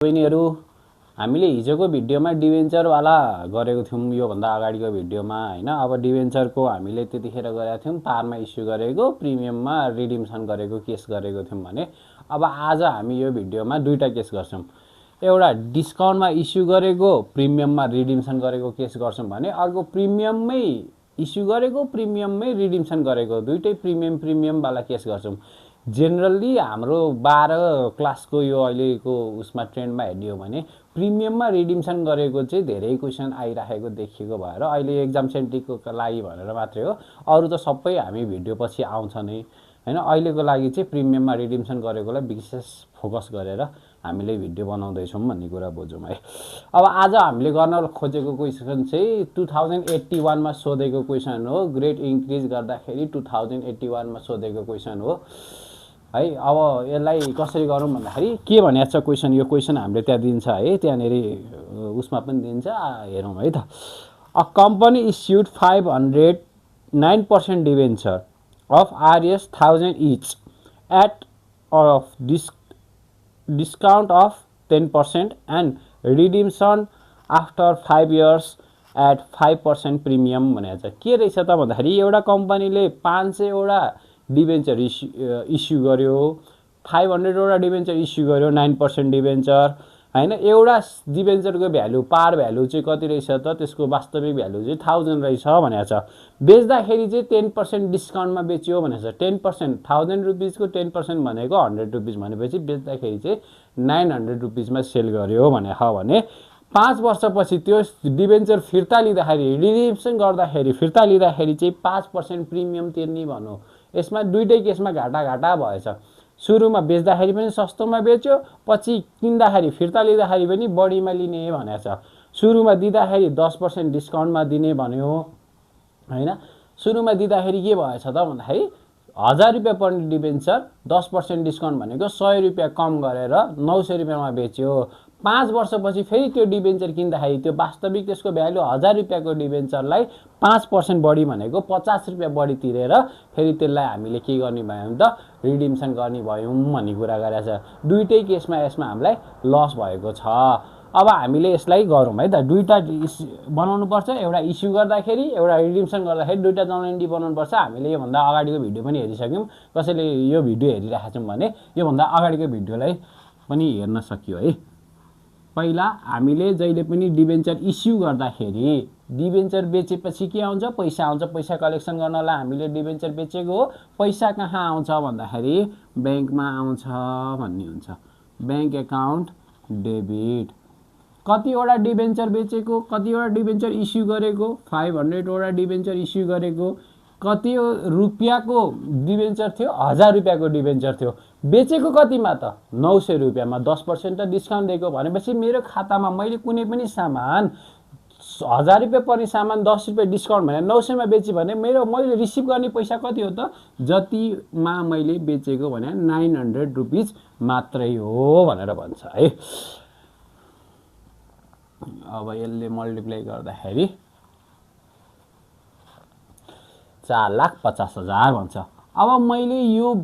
बहिनीहरु हामीले हिजोको भिडियोमा डिभेन्चरवाला गरेको थियौं यो भन्दा अगाडिको भिडियोमा हैन। अब डिभेन्चरको हामीले त्यतिखेर गरेका थियौं पारमा इस्यु गरेको प्रिमियममा रिडिम्सन गरेको केस गरेको थियौं भने अब आज हामी यो भिडियोमा दुईटा केस गर्छौं। एउटा डिस्काउन्टमा इस्यु गरेको प्रिमियममा रिडिम्सन गरेको केस गर्छौं भने अर्को प्रिमियममै इस्यु गरेको प्रिमियममै रिडिम्सन गरेको दुईटै प्रिमियम वाला केस गर्छौं। जेनरली हाम्रो 12 क्लासको यो अहिलेको उसमा ट्रेन्डमा हेर्ने हो भने प्रिमियममा रिडिम्सन गरेको चाहिँ धेरै क्वेशन आइराखेको देखिएको भएर अहिले एक्जाम सेन्ट्रिकको लागि भनेर मात्रै हो, अरु त सबै हामी भिडियो पछि आउँछ नै हैन। अहिलेको लागि चाहिँ प्रिमियममा रिडिम्सन गरेकोलाई विशेष फोकस गरेर हामीले भिडियो बनाउँदै छौं भन्ने कुरा बुझौं है। अब आज हामीले गर्न खोजेको क्वेशन चाहिँ 2081 मा सोधेको क्वेशन हो। ग्रेड इन्क्रिज गर्दाखेरि 2081 मा सोधेको क्वेशन हो है। अब यसलाई कसरी गरौँ भन्दाखेरि के भनेको छ क्वेशन, यो क्वेशन हामीले त्यहाँ दिन्छ है, त्यहाँनेरि उसमा पनि दिन्छ, हेरौँ है त। A company issued 509% debenture of Rs 1000 each at of discount of 10% and redemption after 5 years at 5% premium भनेको छ। के रहेछ त भन्दाखेरि एउटा कम्पनीले 500 वटा डिबेन्चर इस्यु गर्यो, 500 वटा डिबेन्चर इस्यु गर्यो 9% डिबेन्चर हैन। एउटा डिबेन्चरको भ्यालु पार भ्यालु चाहिँ कति रहेछ त, त्यसको वास्तविक भ्यालु चाहिँ 1000 रहेछ भनेको छ। बेच्दाखेरि चाहिँ 10% डिस्काउन्टमा बेच्यो भनेको छ। 10% 1000 रुपीजको 10% भनेको 100 रुपीज भनेपछि बेच्दाखेरि चाहिँ 900 रुपीजमा सेल गर्यो भनेको भने 5 वर्षपछि त्यो डिबेन्चर फिर्ता लिँदाखेरि रिडिम्सन गर्दाखेरि फिर्ता लिँदाखेरि चाहिँ 5% प्रिमियम तिर्ने भन्नु। यसमा दुईटै केसमा घाटा घाटा भएछ। सुरुमा बेच्दाखेरि पनि सस्तोमा बेच्यो, पछि किन्दाखेरि फिर्ता लिँदाखेरि पनि बढीमा लिने भनेको छ। सुरुमा दिँदाखेरि 10% डिस्काउन्टमा दिने भन्यो हैन। सुरुमा दिँदाखेरि के भएछ त भन्दाखेरि 1000 रुपैयाँ पर्ने डिबेन्चर 10% डिस्काउन्ट भनेको 100 रुपैयाँ कम गरेर 900 रुपैयाँमा बेच्यो। 5 वर्षपछि फेरि त्यो डिबेन्चर किन्दाखेरि त्यो वास्तविक त्यसको भ्यालु 1000 रुपैयाँको डिबेन्चरलाई 5% बढी भनेको 50 रुपैयाँ बढी तिरेर फेरि त्यसलाई हामीले के गर्ने भयौं त, रिडिम्सन गर्ने भयौं भन्ने कुरा गरेछ। दुईटै केसमा यसमा हामीलाई लस भएको छ। अब हामीले यसलाई गरौँ है त। दुईटा बनाउनु पर्छ, एउटा इस्यु गर्दाखेरि एउटा रिडिम्सन गर्दाखेरि दुईटा जनएन्ट्री बनाउनु पर्छ। हामीले यो भन्दा अगाडिको भिडियो पनि हेरिसक्यौं। कसैले यो भिडियो हेरिरहेका छौं भने यो भन्दा अगाडिको भिडियोलाई पनि हेर्न सकियो है। पहिला हामीले जहिले पनि डिबेन्चर इस्यु गर्दाखेरि डिबेन्चर बेचेपछि के आउँछ, पैसा आउँछ। पैसा कलेक्सन गर्नलाई हामीले डिबेन्चर बेचेको हो। पैसा कहाँ आउँछ भन्दाखेरि बैंकमा आउँछ भन्ने हुन्छ। Bank account debit. कतिवटा डिबेन्चर बेचेको, कतिवटा डिबेन्चर इस्यु गरेको, 500 वटा डिबेन्चर इस्यु गरेको, कति रुपैयाँको डिबेन्चर थियो, 1000 रुपैयाँको डिबेन्चर थियो। बेचेको कतिमा त 900 रुपैयाँमा 10% त डिस्काउन्ट दिएको भनेपछि मेरो खातामा मैले कुनै पनि सामान 1000 रुपैयाँ पर्ने सामान 10 रुपैयाँ डिस्काउन्ट भने 900 मा बेची भने मैले रिसिभ गर्ने पैसा कति हो त, जतिमा मैले बेचेको भने 900 रुपीज मात्रै हो भनेर भन्छ है। अब यसले मल्टिप्लाई गर्दाखेरि 4,50,000 भन्छ। अब मैले यो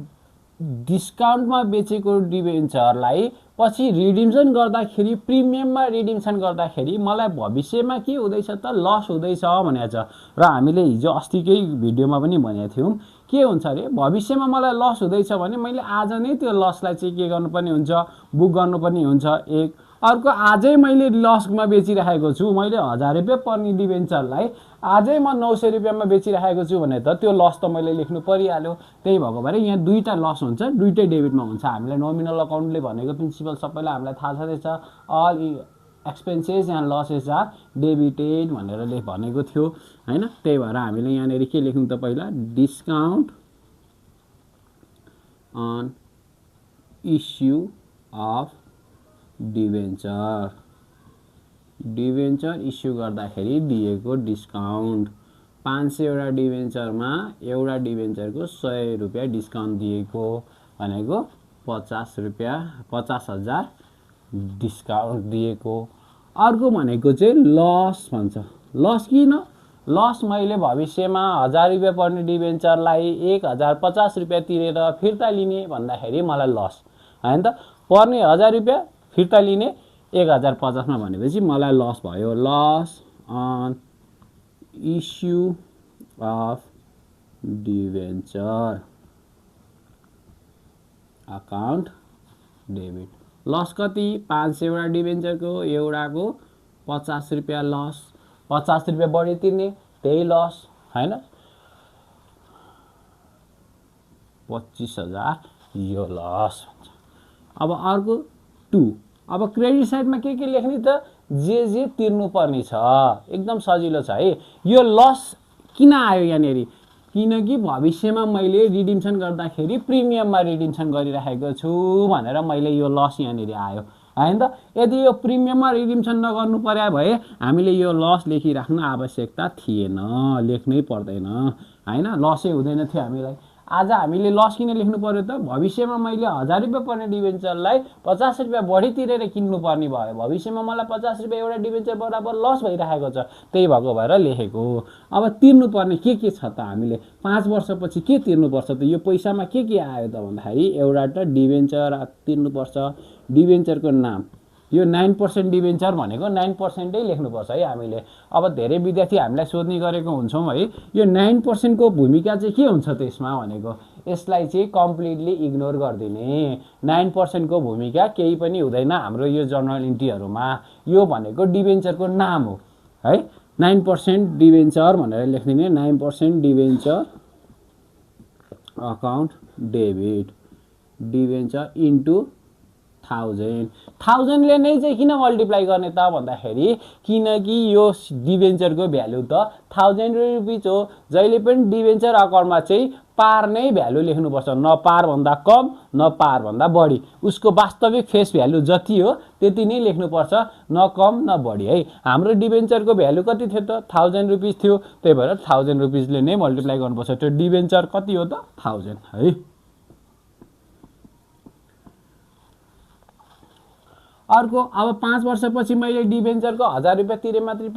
डिस्काउन्टमा बेचेको डिबेन्चरलाई पछि रिडिम्सन गर्दाखेरि प्रिमियममा रिडिम्सन गर्दाखेरि मलाई भविष्यमा के हुँदैछ त, लस हुँदैछ भनेको छ। र हामीले हिजो अस्तिकै भिडियोमा पनि भनेको थियौं के हुन्छ अरे, भविष्यमा मलाई लस हुँदैछ भने मैले आज नै त्यो लसलाई चाहिँ के गर्नुपर्ने हुन्छ, बुक गर्नुपर्ने हुन्छ। एक अर्को आजै मैले लसमा बेचिरहेको छु, मैले 1000 रुपैयाँ पर्ने डिबेन्चरलाई आजै म 900 रुपैयाँमा बेचिरहेको छु भने त त्यो लस त मैले लेख्नु परिहाल्यो। त्यही भएको भएर यहाँ दुईटा लस हुन्छ, दुईटै डेबिटमा हुन्छ। हामीले नोमिनल अकाउन्टले भनेको प्रिन्सिपल सबैलाई हामीलाई थाहा छँदैछ। All expenses and losses are debited भनेर भनेको थियो हैन। त्यही भएर हामीले यहाँनेर के लेख्नु त, पहिला discount on issue of debenture, debenture issue गर्दाखेरि दिएको डिस्काउन्ट। 500 वटा डिबेन्चरमा एउटा डिबेन्चरको 100 रुपैयाँ डिस्काउन्ट दिएको भनेको 50,000 डिस्काउन्ट दिएको। अर्को भनेको चाहिँ लस भन्छ। लस किन? लस मैले भविष्यमा 1000 रुपैयाँ पर्ने डिबेन्चरलाई 1050 रुपैयाँ तिरेर फिर्ता लिने भन्दाखेरि मलाई लस हैन त। पर्ने 1000 रुपैयाँ फिर्ता लिने 1050 मा भनेपछि मलाई लस भयो loss on issue of debenture account debit loss कति 500 वटा डिभेन्चरको एउटाको 50 रुपैयाँ लस 50 रुपैयाँ बढी तिर्ने त्यही लस हैन 25,000 यो लस अब अर्को 2 अब क्रेडिट साइडमा के लेख्ने त जे तिर्नुपर्ने छ एकदम सजिलो छ है यो लस किन आयो यहाँनेरि किनकि भविष्यमा मैले रिडिम्सन गर्दाखेरि प्रिमियममा रिडिम्सन गरिराखेको छु भनेर मैले यो लस यहाँनेरि आयो हैन त यदि यो प्रिमियममा रिडिम्सन नगर्नु पर्या भए हामीले यो लस लेखिराख्न आवश्यकता थिएन लेख्नै पर्दैन हैन लसै हुँदैन थियो हामीलाई आज हामीले लस किन लेख्नु पर्यो त भविष्यमा मैले 1000 रुपैयाँ पर्ने डिभेन्चरलाई 50 रुपैयाँ बढी तिरेर किन्नु पर्ने भयो भविष्यमा मलाई 50 रुपैयाँ एउटा डिभेन्चर बराबर लस भइराखेको छ त्यही भएको भएर लेखेको अब तिर्नु पर्ने के छ त हामीले 5 वर्षपछि के तिर्नु पर्छ त यो पैसामा के आयो त भन्दाखेरि एउटा त डिभेन्चर तिर्नु पर्छ डिभेन्चरको नाम यो 9% डिभेन्चर भनेको 9% नै लेख्नुपर्छ है हामीले अब धेरै विद्यार्थी हामीलाई सोध्ने गरेको हुन्छौं है यो 9% को भूमिका चाहिँ के हुन्छ त यसमा भनेको यसलाई चाहिँ कम्प्लिटली इग्नोर गर्दिने 9% को भूमिका केही पनि हुँदैन हाम्रो यो जर्नल इन्ट्रीहरुमा यो भनेको डिभेन्चरको नाम हो है 9% डिभेन्चर भनेर लेख्दिने 9% debenture account debit debenture into 1000 ले नै चाहिँ किन मल्टिप्लाई गर्ने त भन्दाखेरि किनकि यो डिभेन्चरको भ्यालु त 1000 रुपैयाँ हो जहिले पनि डिभेन्चर अकाउन्टमा चाहिँ पार नै भ्यालु लेख्नु पर्छ न पार भन्दा कम न पार भन्दा बढी उसको वास्तविक फेस भ्यालु जति हो त्यति नै लेख्नु पर्छ न कम न बढी है हाम्रो डिभेन्चरको भ्यालु कति थियो त 1000 रुपैयाँ थियो त्यही भएर 1000 रुपैयाँ ले नै मल्टिप्लाई गर्नुपर्छ त्यो डिभेन्चर कति हो त 1000 है अर्को अब 5 वर्षपछि मैले डिभेन्चरको 1000 रुपैयाँ तिरे मात्रै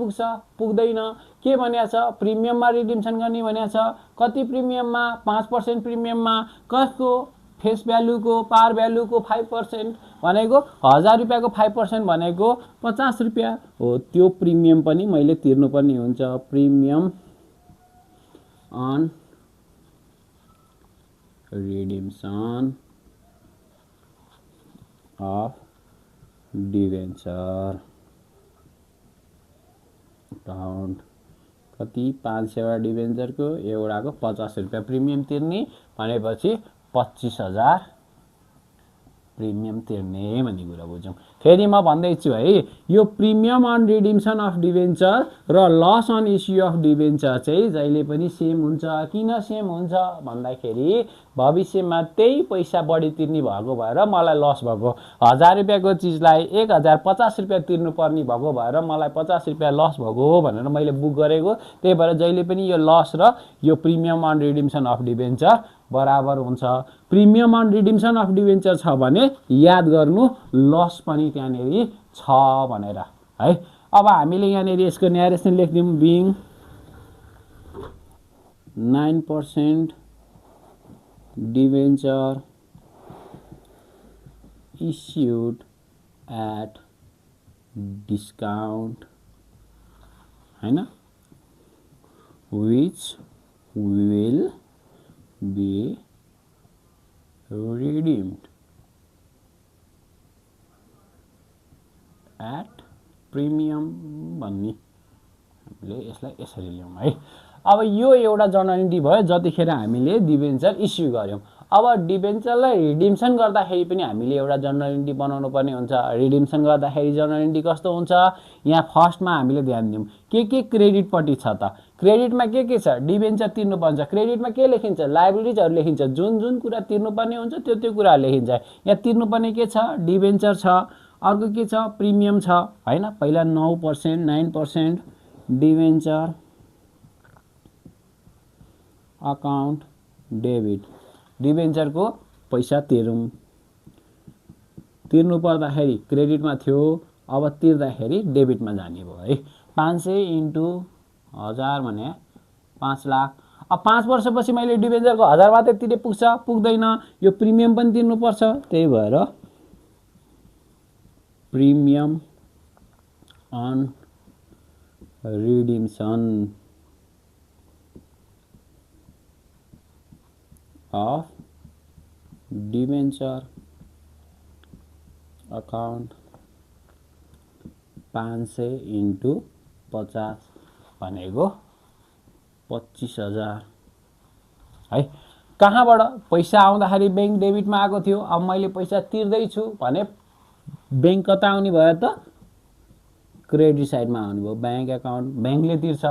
पुग्दैन के भनिया छ प्रिमियममा रिडिम्सन गर्ने भनिया छ कति प्रिमियममा 5% प्रिमियममा कसको फेस भ्यालुको पार भ्यालुको 5% भनेको 1000 रुपैयाँको 5% भनेको 50 रुपैयाँ हो त्यो प्रिमियम पनि मैले तिर्नुपर्ने हुन्छ premium on redemption of debenture account कति 500 वटा डिभेन्चरको एउटाको 50 रुपैयाँ प्रिमियम तिर्ने भनेपछि 25,000 प्रिमियम तिर्ने भन्ने कुरा बुझौं फेरि म भन्दै छु है यो premium on redemption of debenture र loss on issue of debenture चाहिँ जहिले पनि सेम हुन्छ किन सेम हुन्छ भन्दाखेरि भविष्यमा त्यही पैसा बढी तिर्ने भएको भएर मलाई लस भएको 1000 रुपैयाँको चीजलाई 1050 रुपैयाँ तिर्नु पर्ने भएको भएर मलाई 50 रुपैयाँ लस भएको भनेर मैले बुक गरेको त्यही भएर जहिले पनि यो लस र यो premium on redemption of debenture बराबर हुन्छ premium on redemption of debenture छ भने याद गर्नु लस पनि त्यहाँनेरि छ भनेर है अब हामीले यहाँनेरि यसको न्यारेसन लेख्दियौं being 9% debenture issued at discount हैन which will be redeemed at premium भन्ने हामीले यसलाई यसरी ल्याउँ है अब यो एउटा जर्नल इन्ट्री भयो जतिखेर हामीले डिभेन्चर इस्यु गर्यौं अब डिभेन्चरलाई रिडिम्सन गर्दाखेरि पनि हामीले एउटा जर्नल इन्ट्री बनाउनु पर्ने हुन्छ रिडिम्सन गर्दाखेरि जर्नल इन्ट्री कस्तो हुन्छ यहाँ फर्स्टमा हामीले ध्यान दियौं के क्रेडिट पट्टि छ त क्रेडिटमा के छ डिभेन्चर तिर्नु पर्छ क्रेडिटमा के लेखिन्छ लायबिलिटीजहरु लेखिन्छ जुन जुन कुरा तिर्नु पर्ने हुन्छ त्यो कुरा लेखिन्छ यहाँ तिर्नु पर्ने के छ डिभेन्चर छ अर्को के छ प्रिमियम छ हैन पहिला 9% डिभेन्चर अकाउन्ट डेबिट डिभेन्चर को पैसा तिर्नु पर्दाखेरि क्रेडिटमा थियो अब तिर्दाखेरि डेबिटमा जाने भयो है 500 इन्टु 1000 भने 5 लाख अब 5 वर्षपछि मैले डिभेन्चरको 1000 मात्रै तिरे पुग्दैन यो प्रिमियम पनि तिर्नु पर्छ त्यही भएर premium on redemption of debenture account 500 into 50 भनेको 25,000 है। कहाँबाट पैसा आउँदाखेरि बैंक डेबिटमा आएको थियो, अब मैले पैसा तिर्दैछु भने बैंक कता आउने भयो त, क्रेडिट साइडमा आउने भयो, बैंक एकाउन्ट, बैंकले तिर्छ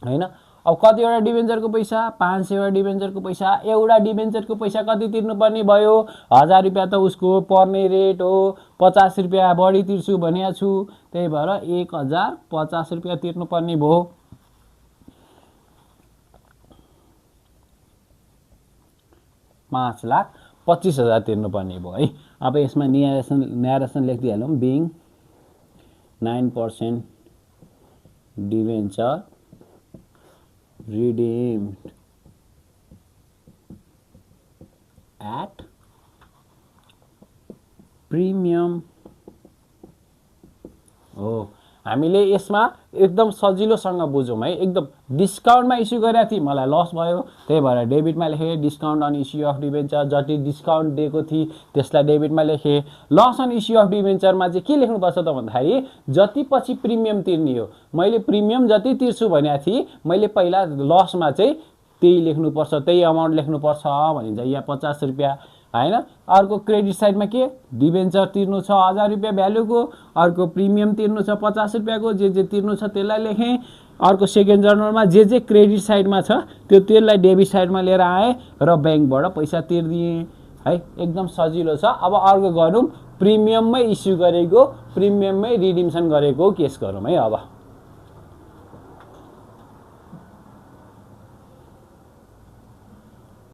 हैन। अब कतिवटा डिबेन्चरको पैसा, 500 वटा डिबेन्चरको पैसा, एउटा डिबेन्चरको पैसा कति तिर्नुपर्ने भयो, 1000 रुपैयाँ त उसको पर्ने रेट हो, 50 रुपैयाँ बढी तिर्छु भनेको छु, त्यही भएर 1050 रुपैयाँ तिर्नुपर्ने भयो। $5,25,000 तिर्नुपर्ने भयो है। अब यसमा न्यारेसन लेखिदिइहालौँ, being 9% debenture redeemed at premium हो। हामीले यसमा एकदम सजिलोसँग बुझौँ है, एकदम डिस्काउन्टमा इस्यु गरेको थिएँ, मलाई लस भयो, त्यही भएर डेबिटमा लेखेँ discount on issue of debenture, जति डिस्काउन्ट दिएको थिएँ त्यसलाई डेबिटमा लेखेँ। लस अन इस्यु अफ डिबेन्चरमा चाहिँ के लेख्नुपर्छ त भन्दाखेरि जति पछि प्रिमियम तिर्ने हो, मैले प्रिमियम जति तिर्छु भनेको थिएँ, मैले पहिला लसमा चाहिँ त्यही लेख्नुपर्छ, त्यही अमाउन्ट लेख्नुपर्छ भनिन्छ, यहाँ 50 रुपैयाँ हैन। अर्को क्रेडिट साइडमा के डिबेन्चर तिर्नु छ 1000 रुपैयाँ भ्यालुको, अर्को प्रिमियम तिर्नु छ 50 रुपैयाँको, जे तिर्नु छ त्यसलाई लेखेँ। अर्को सेकेन्ड जर्नलमा जे क्रेडिट साइडमा छ त्यसलाई डेबिट साइडमा लिएर आएँ र बैंकबाट पैसा तिर्दिएँ है। एकदम सजिलो छ। अब अर्को गरौँ प्रिमियममै इस्यु गरेको, प्रिमियममै रिडिम्सन गरेको केस गरौँ है।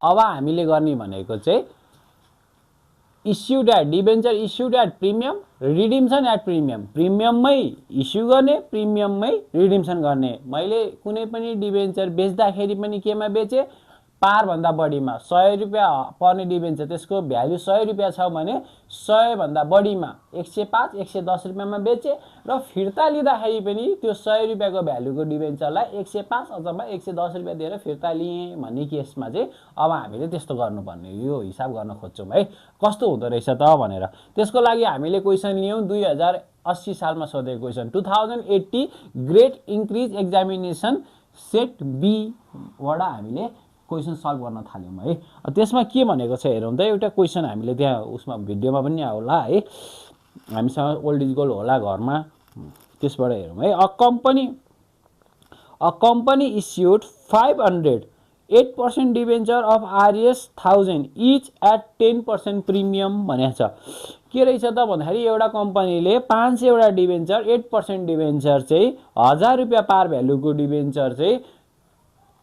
अब हामीले गर्ने भनेको चाहिँ issued at debenture issued at premium, redemption at premium, प्रिमियममै इस्यु गर्ने, प्रिमियममै रिडिम्सन गर्ने। मैले कुनै पनि डिबेन्चर बेच्दाखेरि पनि केमा बेचेँ, पारभन्दा बढीमा 100 रुपैयाँ पर्ने डिबेन्चर त्यसको भ्यालु 100 रुपैयाँ छ भने 100 भन्दा बढीमा 105 110 रुपैयाँमा बेचेँ र फिर्ता लिँदाखेरि पनि त्यो 100 रुपैयाँको भ्यालुको डिबेन्चरलाई 105 अथवा 110 रुपैयाँ दिएर फिर्ता लिएँ भन्ने केसमा चाहिँ अब हामीले त्यस्तो गर्नुपर्ने, यो हिसाब गर्न खोज्छौँ है कस्तो हुँदो रहेछ त भनेर। त्यसको लागि हामीले क्वेसन लियौँ 2080 सालमा सोधेको question, 2080 grade increase examination set B बाट हामीले क्वेसन सल्भ गर्न थाल्यौँ है। त्यसमा के भनेको छ हेरौँ त, एउटा क्वेसन हामीले त्यहाँ उसमा भिडियोमा पनि होला है, हामीसँग ओल्ड इज गोल्ड होला घरमा, त्यसबाट हेरौँ है। A company issued 500 8% debenture of RS 1000 each at 10% premium भनेको छ। के रहेछ त भन्दाखेरि एउटा कम्पनीले 500 वटा डिबेन्चर 8% डिबेन्चर चाहिँ 1000 रुपैयाँ पार भ्यालुको डिबेन्चर चाहिँ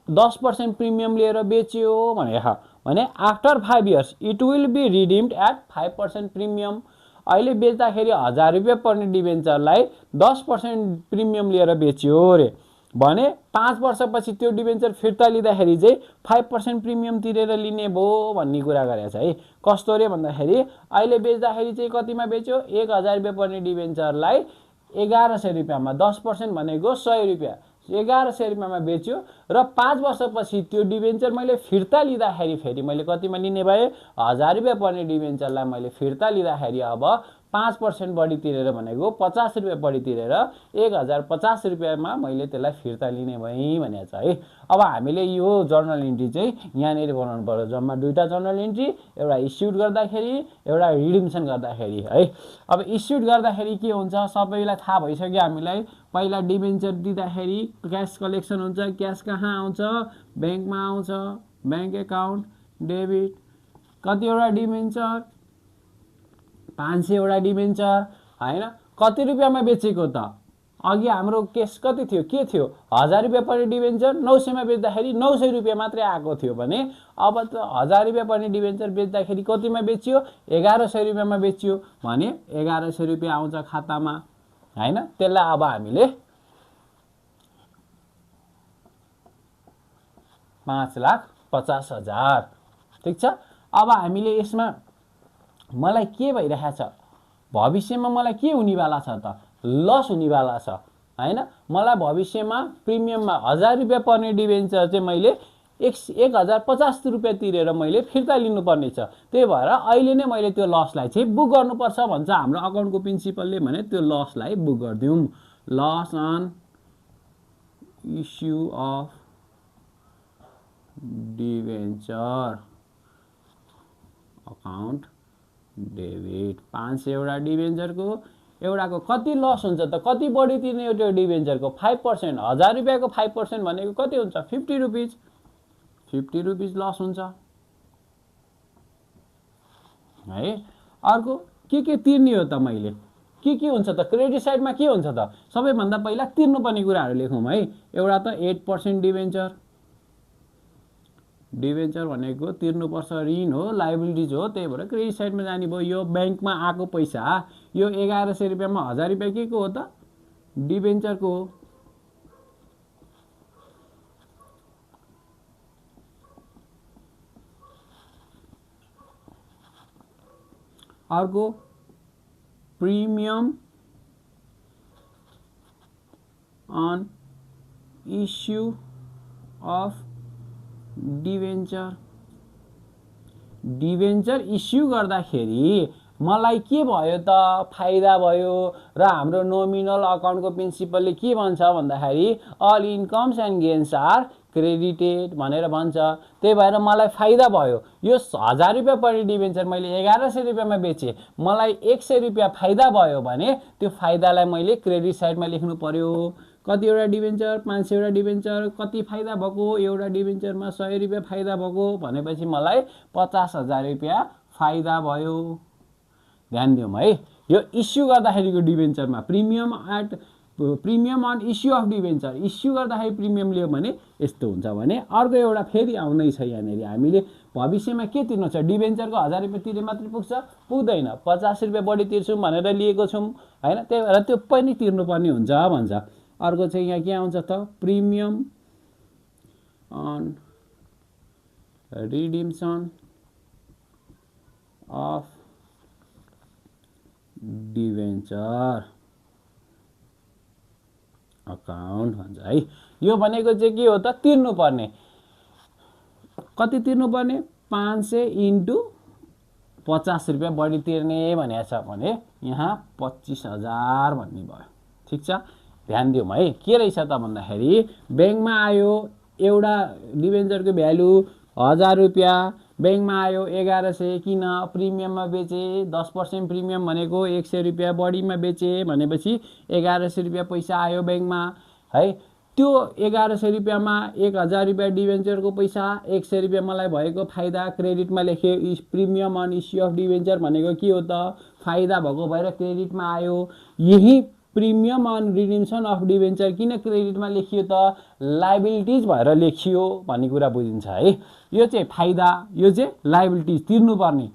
10% प्रिमियम लिएर बेच्यो भने after 5 years it will be redeemed at 5% premium. अहिले बेच्दाखेरि 1000 रुपैयाँ पर्ने डिबेन्चरलाई 10% प्रिमियम लिएर बेच्यो रे भने 5 वर्षपछि त्यो डिबेन्चर फिर्ता लिँदाखेरि चाहिँ 5% प्रिमियम तिरेर लिने भयो भन्ने कुरा गरेको छ है। कस्तो रे भन्दाखेरि अहिले बेच्दाखेरि चाहिँ कतिमा बेच्यो, 1000 रुपैयाँ पर्ने डिबेन्चरलाई 1100 रुपैयाँमा, 10% भनेको 100 रुपैयाँ, 1100 रुपैयाँमा बेच्यो र 5 वर्षपछि त्यो डिबेन्चर मैले फिर्ता लिँदाखेरि फेरि मैले कतिमा लिने भए, 1000 रुपैयाँ पर्ने डिबेन्चरलाई मैले फिर्ता लिँदाखेरि अब 5% बढी तिरेर भनेको 50 रुपैयाँ बढी तिरेर 1050 रुपैयाँमा मैले त्यसलाई फिर्ता लिने भएँ भनेको छ है। अब हामीले यो जर्नल इन्ट्री चाहिँ यहाँनिर बनाउनु पर्यो, जम्मा दुईटा जर्नल इन्ट्री, एउटा इस्युड गर्दाखेरि एउटा रिडिम्सन गर्दाखेरि है। अब इस्युड गर्दाखेरि के हुन्छ सबैलाई थाहा भइसक्यो हामीलाई, पहिला डिबेन्चर दिँदाखेरि क्यास कलेक्सन हुन्छ, क्यास कहाँ आउँछ, ब्याङ्कमा आउँछ, ब्याङ्क एकाउन्ट डेबिट, कतिवटा डिबेन्चर 500 वटा डिबेन्चर हैन, कति रुपैयाँमा बेचेको त, अघि हाम्रो केस कति थियो, के थियो, 1000 रुपैयाँ पर्ने डिबेन्चर 900मा बेच्दाखेरि 900 रुपैयाँ मात्रै आएको थियो भने अब त 1000 रुपैयाँ पर्ने डिबेन्चर बेच्दाखेरि कतिमा बेच्यो, 1100 रुपैयाँमा बेच्यो भने 1100 रुपैयाँ आउँछ खातामा हैन। त्यसलाई अब हामीले 5,50,000 ठीक छ। अब हामीले यसमा मलाई के भइरहेको छ, भविष्यमा मलाई के हुनेवाला छ त, लस हुनेवाला छ हैन। मलाई भविष्यमा प्रिमियममा 1000 रुपैयाँ पर्ने डिभेन्चर चाहिँ मैले 1050 रुपैयाँ तिरेर मैले फिर्ता लिनुपर्ने छ। त्यही भएर अहिले नै मैले त्यो लसलाई चाहिँ बुक गर्नुपर्छ भन्छ हाम्रो अकाउन्टको प्रिन्सिपलले। भने त्यो लसलाई बुक गरिदिउँ। Loss on issue of debenture account debit. 500 एउटा डिभेन्चरको, एउटाको कति लस हुन्छ त, कति बढी तिर्ने एउटा डिभेन्चरको 5%। 1000 रुपैयाँको 5% भनेको कति हुन्छ, 50 रुपिज। 50 रुपिज लस हुन्छ है। अर्को के तिर्ने हो त मैले, के हुन्छ त, क्रेडिट साइडमा के हुन्छ त, सबैभन्दा पहिला तिर्नुपर्ने कुराहरू लेखौँ है। एउटा त 8% डिभेन्चर। डिभेन्चर भनेको तिर्नुपर्छ ऋण हो, लाइबिलिटिज हो। त्यही भएर क्रेडिट साइडमा जाने भयो। यो ब्याङ्कमा आएको पैसा, यो 1100 रुपैयाँमा 1000 रुपैयाँ के को हो त, डिभेन्चरको हो। अर्को premium on issue of debenture. Debenture issue गर्दाखेरि मलाई के भयो त, फाइदा भयो। र हाम्रो नोमिनल अकाउन्टको प्रिन्सिपलले के भन्छ भन्दाखेरि all incomes and gains are credited भनेर भन्छ। त्यही भएर मलाई फाइदा भयो। यो 1000 रुपैयाँ पर्ने डिभेन्चर मैले 1100 रुपैयाँमा बेचेँ, मलाई 100 रुपैयाँ फाइदा भयो भने त्यो फाइदालाई मैले क्रेडिट साइडमा लेख्नु पर्यो। कतिवटा डिभेन्चर, 500 एउटा डिभेन्चर, कति फाइदा भएको, एउटा डिभेन्चरमा 100 रुपैयाँ फाइदा भएको भनेपछि मलाई 50,000 रुपैयाँ फाइदा भयो। ध्यान दिउँ है। यो इस्यु गर्दाखेरिको डिभेन्चरमा premium on issue of debenture, issue गर्दाखेरि प्रिमियम लियो भने यस्तो हुन्छ भने। अर्को एउटा फेरि आउँदैछ यहाँनिर, हामीले भविष्यमा के तिर्नु छ, डिभेन्चरको 1000 रुपैयाँ तिरे मात्रै पुग्छ, पुग्दैन। 50 रुपैयाँ बढी तिर्छौँ भनेर लिएको छौँ हैन, त्यही भएर त्यो पनि तिर्नुपर्ने हुन्छ भन्छ। अर्को चाहिँ यहाँ के आउँछ त, premium on redemption of debenture account भन्छ है। यो भनेको चाहिँ के हो त, तिर्नुपर्ने। कति तिर्नुपर्ने, 500 इन्टु 50 रुपैयाँ बढी तिर्ने भनेको छ भने यहाँ 25,000 भन्ने भयो। ठिक छ, ध्यान दिउँ है। के रहेछ त भन्दाखेरि ब्याङ्कमा आयो एउटा डिभेन्चरको भ्यालु 1000 रुपैयाँ, ब्याङ्कमा आयो 1100, किन प्रिमियममा बेचे, 10% प्रिमियम भनेको 100 रुपैयाँ बढीमा बेचे भनेपछि 1100 रुपैयाँ पैसा आयो ब्याङ्कमा है। त्यो 1100 रुपैयाँमा 1000 रुपैयाँ डिभेन्चरको पैसा, 100 रुपैयाँ मलाई भएको फाइदा क्रेडिटमा लेखे। Premium on issue of debenture भनेको के हो त, फाइदा भएको भएर क्रेडिटमा आयो। यही premium on redemption of debenture किन क्रेडिटमा लेखियो त, लाइबिलिटिज भएर लेखियो भन्ने कुरा बुझिन्छ है। यो चाहिँ फाइदा, यो चाहिँ लाइबिलिटिज तिर्नुपर्ने।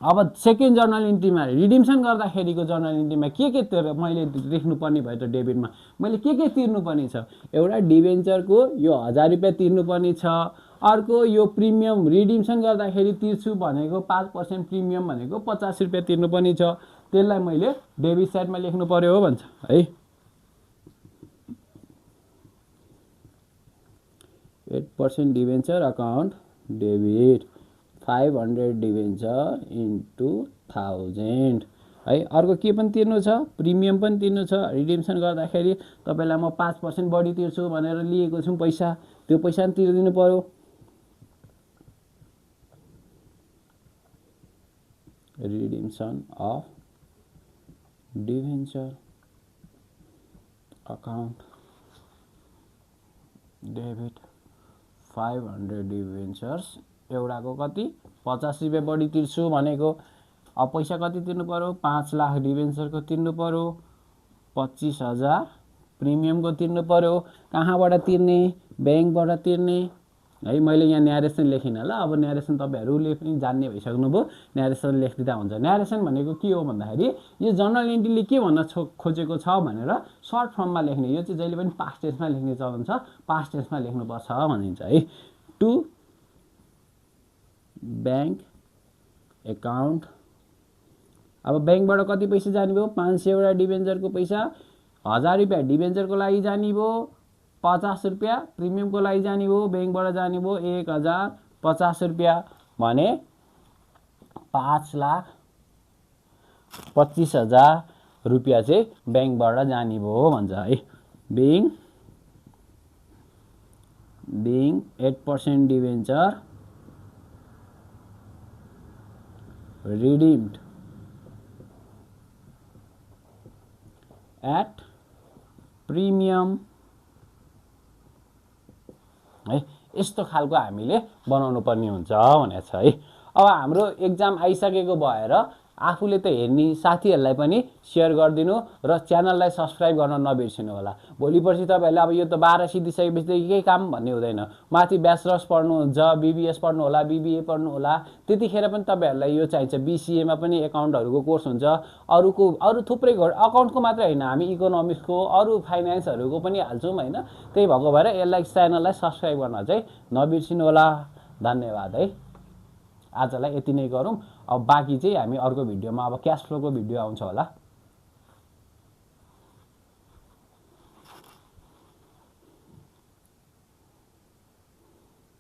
अब सेकेन्ड जर्नल इन्ट्रीमा रिडिम्सन गर्दाखेरिको जर्नल इन्ट्रीमा के मैले लेख्नुपर्ने भयो त, डेबिटमा मैले के तिर्नुपर्ने छ, एउटा डिभेन्चरको यो 1000 रुपैयाँ तिर्नुपर्ने छ। अर्को यो प्रिमियम रिडिम्सन गर्दाखेरि तिर्छु भनेको 5% प्रिमियम भनेको 50 रुपैयाँ तिर्नुपर्ने छ, त्यसलाई मैले डेबिट साइडमा लेख्नु पर्यो भन्छ है। 8% debenture account debit, 500 debenture into 1000 है। अर्को के पनि तिर्नु छ, प्रिमियम पनि तिर्नु छ। रिडिम्सन गर्दाखेरि तपाईँलाई म 5% बढी तिर्छु भनेर लिएको छु पैसा, त्यो पैसा पनि तिर्दिनु पर्यो। Redemption of debenture account debit, 500 debentures, एउटाको कति 50 रुपैयाँ बढी तिर्छु भनेको। अब पैसा कति तिर्नु पर्यो, 5 लाख डिभेन्चरको तिर्नु पर्यो, 25,000 प्रिमियमको तिर्नु पर्यो। कहाँबाट तिर्ने, ब्याङ्कबाट तिर्ने है। मैले यहाँ न्यारेसन लेखिनँ ल। अब न्यारेसन तपाईँहरूले पनि जान्ने भइसक्नुभयो, न्यारेसन लेखिदिँदा हुन्छ। न्यारेसन भनेको के हो भन्दाखेरि यो जर्नल इन्ट्रीले के भन्न खोजेको छ भनेर सर्ट फर्ममा लेख्ने। यो चाहिँ जहिले पनि पास्ट टेन्समा लेख्ने चलन छ, पास्ट टेन्समा लेख्नुपर्छ भनिन्छ है। टु ब्याङ्क एकाउन्ट अब बैंकबाट कति पैसा जाने भयो 500 वटा डिबेन्चरको पैसा 1000 रुपैयाँ डिबेन्चरको लागि जाने भयो 50 रुपैयाँ प्रिमियमको लागि जाने भयो बैंकबाट जाने भयो 1050 रुपैयाँ भने 5,25,000 रुपैयाँ चाहिँ बैंकबाट जाने भयो भन्छ है being 8% debenture redeemed at premium है यस्तो खालको हामीले बनाउनु पर्ने हुन्छ भनेको छ है। अब हाम्रो एक्जाम आइसकेको भएर आफूले त हेर्ने साथीहरूलाई पनि शेयर गरिदिनु र च्यानललाई सब्स्क्राइब गर्न नबिर्सिनु होला। भोलि पर्सि तपाईहरुले अब यो त 12 सिधिसकेपछि त केही काम भन्ने हुँदैन, माथि ब्याचलर्स पढ्नुहुन्छ, बीबीएस पढ्नु होला, बीबीए पढ्नु होला, त्यतिखेर पनि तपाईहरुलाई यो चाहिन्छ। बीसीए मा पनि एकाउन्टहरुको कोर्स हुन्छ, अरु थुप्रै अकाउन्टको मात्र हैन, हामी इकोनोमिक्सको अरु फाइनान्सहरुको पनि हाल्छौं हैन। त्यही भएको भएर यसलाई च्यानललाई सब्स्क्राइब गर्न चाहिँ नबिर्सिनु होला। धन्यवाद है। आजलाई यति नै गरौँ। अब बाँकी चाहिँ हामी अर्को भिडियोमा अब क्याश फ्लोको भिडियो आउँछ होला।